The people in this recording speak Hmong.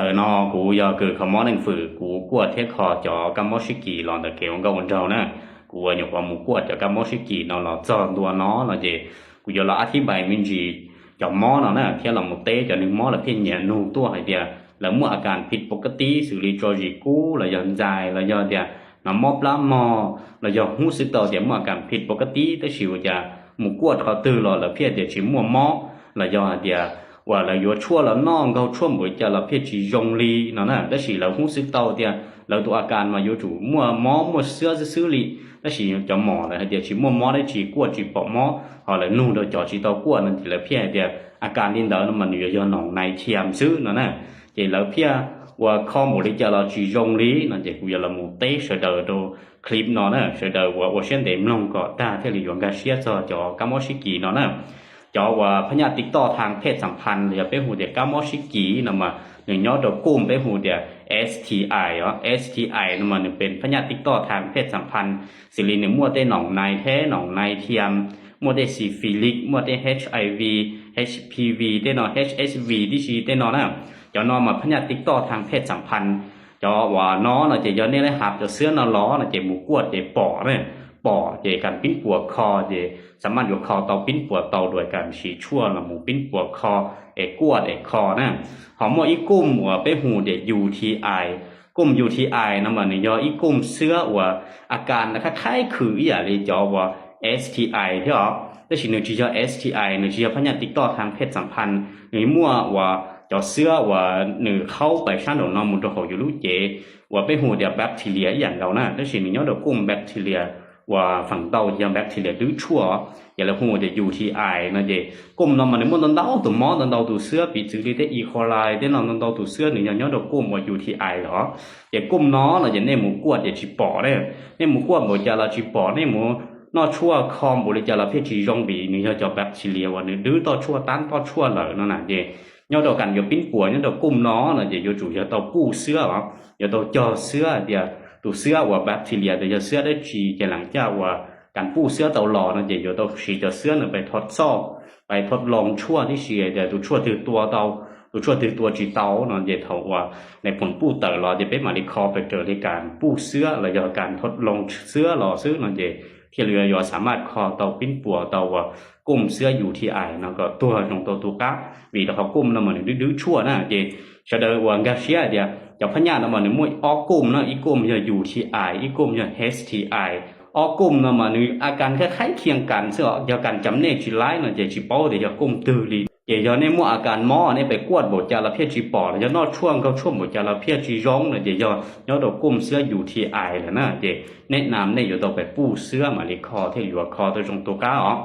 Ntawm no kuv yog kws kho mob neej fwm, kuv kuaj thiab kho cov kab mob sib kis los ntawm kev ua nkauj ua nraug na. Kuv ua nyuam qhuav mus kuaj cov kab mob sib kis no los txog ntua no no ces kuv yuav los a thib npais me ntsis cov mob no na, thiab los mus teb cov neeg mob lawv thiaj nyiam nug tuaj hais tias lawv muaj a kas phij pov kab tib xws li tso zis kub los yog ntxais los yog tias hnov mob plab mog los yog hnub xwb tau tias muaj a kas phij pov kab tib tab sis ua cas mus kuaj rau qhov twg los lawv pheej tias tsis muaj mob los yog hais tias uas lawv yuav tshuaj los noj nkaug tshuaj npaum li cas los pheej tsis zoo li no na. Tab sis lawv hnub xwb tau tias lawv tus a kas mas yuav tsum muaj mob muaj xwab xwb xwb li, tab sis cov mom lawv hais tias tsis muaj mob dab tsi, kuaj tsis pom mob, ho lawv nug rau cov tsis tau kuaj no ces lawv pheej hais tias a kas li ntawd no mas nws yuav yog noom nai thiam xwb no na. Ces lawv pheej ua kho npaum li cas los tsis zoo li no ces kuv yuav los mus teb sawv daws rau clip no na, sawv daws uas ua siab ntev mloog kom tag thiaj li yuav nkag siab txog cov kab mob sib kis no na. Cov uas phab nyaj TikTok thaj phej xam phaj los yog peb hu tias kab mob sib kis no mas nws nyob rau kuj peb hu tias S T I os. S T I no mas nws pem phab nyaj TikTok thaj phej xam phaj, xws li nws muaj tej noom nai thiab noom nai thiam, muaj tej syphilis, muaj tej H I V, H P V tej no, H S V tib si tej no na. Cov no mas phab nyaj TikTok thaj phej xam phaj. Cov uas no no ces yog nej lab has cov xwab no los no ces mus kuaj ces pom na, pom ces kam pib puas kho ces xa maj yuav kho tau pib puas tau dua kam siv tshuaj los mus pib puas kho es kuaj es kho na. Ho muaj ib kuj uas peb hu tias U T I. Kuj U T I no mas nws yog ib kuj xwab uas a kas khaib khaib khwm ib yam li cov uas S T I thiab os, tab sis nws tsis yog S T I, nws tsis yog phab nyaj TikTok thaj phej xam phaj, nws muaj uas cov xwab uas nws qhaub pais sab nraum no mus rau hauv yus lub cev uas peb hu tias bacteria ib yam nkaus na, tab sis nws nyob rau kuj bacteria uas feem ntau yog bacteria dwb tshuaj, ces lawv hu tias U T I no ces kuj no mas nws muaj ntau ntau tus mob ntau ntau tus xwab piv txwv li tej E. coli tej no ntau ntau tus xwab nws yog nyob rau kuj uas U T I los. Ces kuj no no ces nej mus kuaj ces tsis pom ne, nej mus kuaj npaum cas los tsis pom, nej mus noj tshuaj kho npaum li cas los pheej tsis zoo vim nws yog cov bacteria uas nws dwb toj tshuaj tab toj tshuaj lawm no na. Ces nyob rau kam yuav pib puas nyob rau kuj no no ces yuav tsum yog tau puj xwab os, yuav tau cog xwab hais tias tus xwab uas bacteria ntawd yog xwab dab tsi ces lam caj uas kam puj xwab tau los no ces yuav tau siv cov xwab ntawd pais thov xoj, pais thov loo tshuaj tib si tias tus tshuaj twg tua tau, tus tshuaj twg tua tsis tau no ces thaum uas nais phoo puj tawm los ces peb mam li kho pes raws li kam puj xwab los yog kam thov loo xwab los xwb no ces thiaj li yuav xa maj kho tau pib puas tau uas kuj xwab U T I no kom tuag zoo tau tus qab, vim rau qhov kuj no mas nws dwb dwb tshuaj na. Ces sawv daws uas nkag siab hais tias cov phab nyaj no mas nws muaj ob kuj na, ib kuj yog U T I, ib kuj yog H T I. Ob kuj no mas nws a kas khaib khaib khiaj kas xwb os, yog kam cam nej tsis laib no ces tsis paub tias yog kuj twg li. Ces yog nej muaj a kas mob nej pes kuaj npaum cas los pheej tsis pom los yog noj tshuaj nkaug tshuaj npaum cas los pheej tsis zoo no ces yog nyob rau kuj xwab U T I lawm na. Ces nej nam nej yuav tau pes puj xwab mam li kho thiaj yuav kho tau zoo tus qab os.